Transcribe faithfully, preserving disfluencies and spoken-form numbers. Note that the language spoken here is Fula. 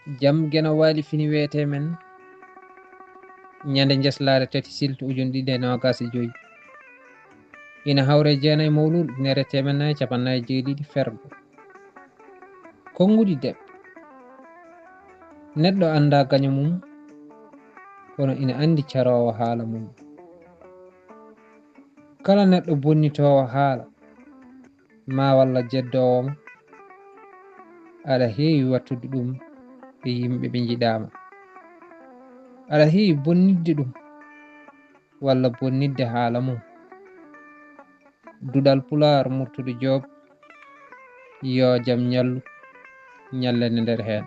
Jam Geno Waali fini wiyetee men ñande njeslaare tati silto ujunɗiɗi e noogaas e joy. Ina hawre jeenay mawluudu ujunere teemennayi capannay jeeɗiɗi fergo. Konnguɗi deɓ. Neɗɗo anndaa gaño mum, kono ina anndi caroowo haala mum. Kala neɗɗo bonnitoowo haala, ma walla jeddoowo mo, aɗa heewi wattude ɗum e yimɓe ɓe njiɗaama. Aɗa heewi bonnitde ɗum walla bonnitde haala mum. Duɗal Pulaar, Murtuɗo Joob, yo jam ñallu, ñallane nder heen.